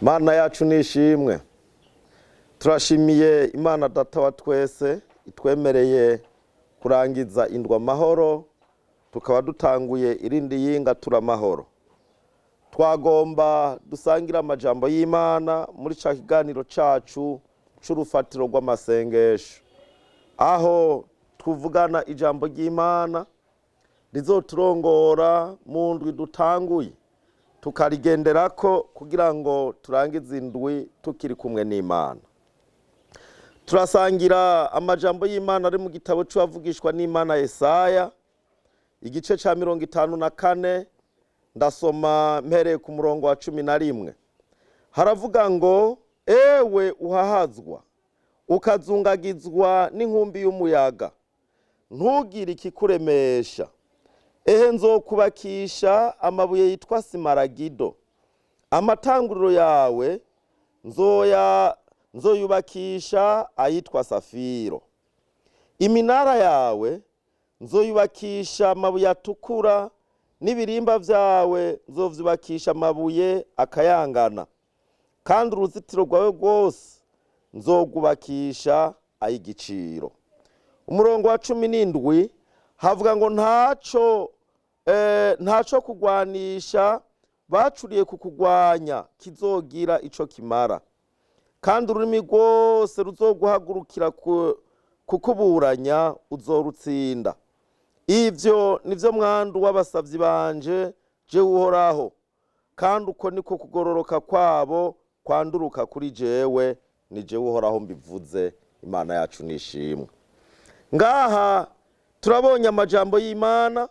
Mana yacu nishimwe. Turashimiye Imana Data wa twese itwemereye kurangiza indwa amahoro, tukaba dutanguye irindi yinga turamahoro. Twagomba dusangire amajambo y'Imana muri ca kiganiro cacu c'urufatiro rw'amasengesho, aho tuvugana ijambo ry'Imana rizoturongora mu ndwi dutanguye, tukarigenderako kugira ngo turangize indwi tukiri kumwe n'Imana. Turasangira amajambo y'Imana ari mu gitabo c'uwavugishwa n'Imana Yesaya, igice ca 54. Ndasoma mpereye ku murongo wa 11. Haravuga ngo: "Ewe uhahazwa ukazungagizwa n'inkumbi y'umuyaga, ntugire ikikuremesha. Ehe, nzokubakisha amabuye yitwa simaragido, amatanguriro yawe nzoya nzoyubakisha ayitwa safiro. Iminara yawe nzoyubakisha amabuye atukura, n'ibirimba vyawe nzovyubakisha amabuye akayangana, kandi uruzitiro rwawe rwose nzogubakisha ay'igiciro." Umurongo wa 17 havuga ngo: "Ntaco kugwanisha bacuriye kukugwanya kizogira ico kimara, kandi ururimi rwose ruzoguhagurukira kukuburanya uzorutsinda. Ivyo nivyo mwandu w'abasavyi banje, jewe Uhoraho, kandi uko niko kugororoka kwabo kwanduruka kuri jewe. Ni jewe Uhoraho mbivuze." Imana yacu nishimwe. Ngaha turabonye amajambo y'Imana,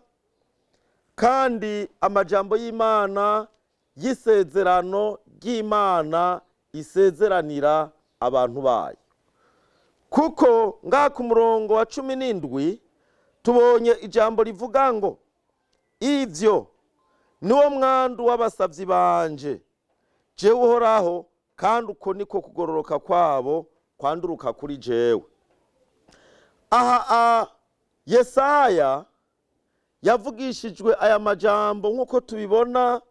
kandi amajambo y'Imana y'isezerano ry'Imana isezeranira abantu bayo, kuko ngaha ku murongo wa 17 tubonye ijambo rivuga ngo: "Ivyo niwo mwandu w'abasavyi banje, jewe Uhoraho, kandi uko niko kugororoka kwabo kwanduruka kuri jewe." Aha Yesaya yavugishijwe aya majambo, nk'uko tubibona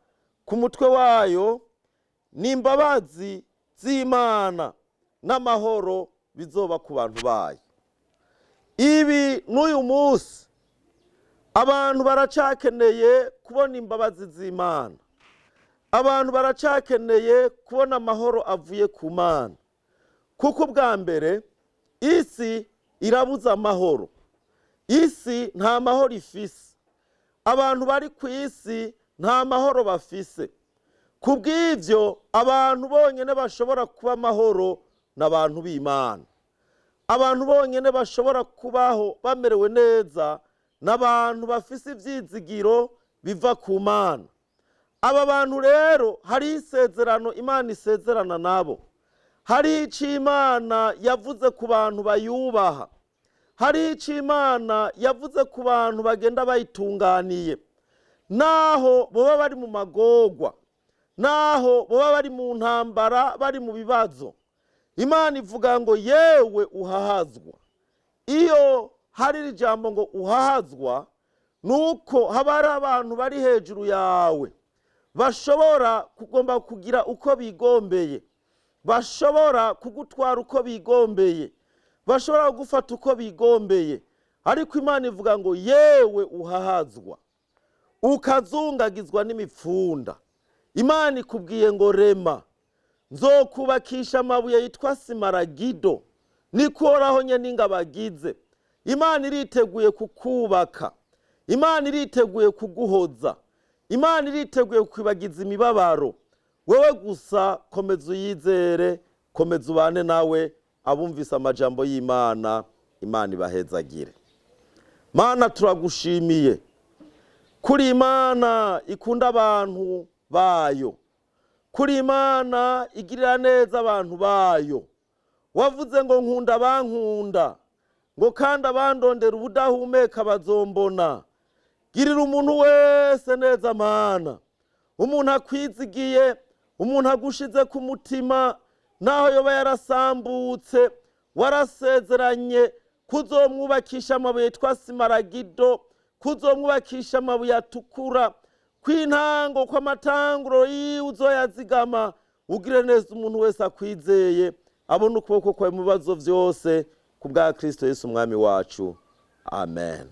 ku mutwe wayo, ni imbabazi z'Imana n'amahoro bizoba ku bantu bayo. Ibi n'uyu munsi abantu baracakeneye kubona imbabazi z'Imana, abantu baracakeneye kubona amahoro avuye ku Mana, kuko ubwa mbere isi irabuza amahoro, isi nta mahoro ifise, abantu bari ku isi nta mahoro bafise. Ku bw'ibyo, abantu bonyine bashobora kuba amahoro ni abantu b'Imana. Abantu bonyine bashobora kubaho bamerewe neza ni abantu bafise ibyizigiro biva ku Mana. Aba bantu rero hari isezerano Imana isezerana nabo, hari icyo Imana yavuze ku bantu bayubaha, hari icyo Imana yavuze ku bantu bagenda bayitunganiye, naho baba bari mu magorwa, naho baba bari mu ntambara, bari mu bibazo. Imana ivuga ngo: "Yewe uhahazwa." Iyo hari iri jambo ngo uhahazwa, ni uko haba hari abantu bari hejuru yawe bashobora kugomba kugira uko bigombeye, bashobora kugutwara uko bigombeye, bashobora kugufata uko bigombeye. Ariko Imana ivuga ngo: "Yewe uhahazwa ukazungagizwa n'imipfunda." Imana ikubwiye ngo: "Rema, nzokubakisha amabuye yitwa simaragido, niko Uhoraho nyene ingabo agize." Imana iriteguye kukubaka, Imana iriteguye kuguhoza, Imana iriteguye kukwibagiza imibabaro. Wewe gusa komeza uyizere, komeza ubane nawe. Abumvise amajambo y'Imana, Imana ibahezagire. Mana, turagushimiye kuri Imana ikunda abantu bayo, kuri Imana igirira neza abantu bayo. Wavuze ngo: "Nkunda abankunda," ngo kandi abandondera ubudahumeka bazombona. Girira umuntu wese neza, Mana. Umuntu akwizigiye, umuntu agushize ku mutima, naho yoba yarasambutse, warasezeranye kuzomwubakisha amabuye yitwa simaragido, kuzomwubakisha amabuye atukura, kw'intango kw'amatanguro yiwe uzoyazigama. Ugire neza umuntu wese akwizeye, abona ukuboko kwawe mu bibazo byose, ku bwa Kirisito Yesu umwami wacu. Amen.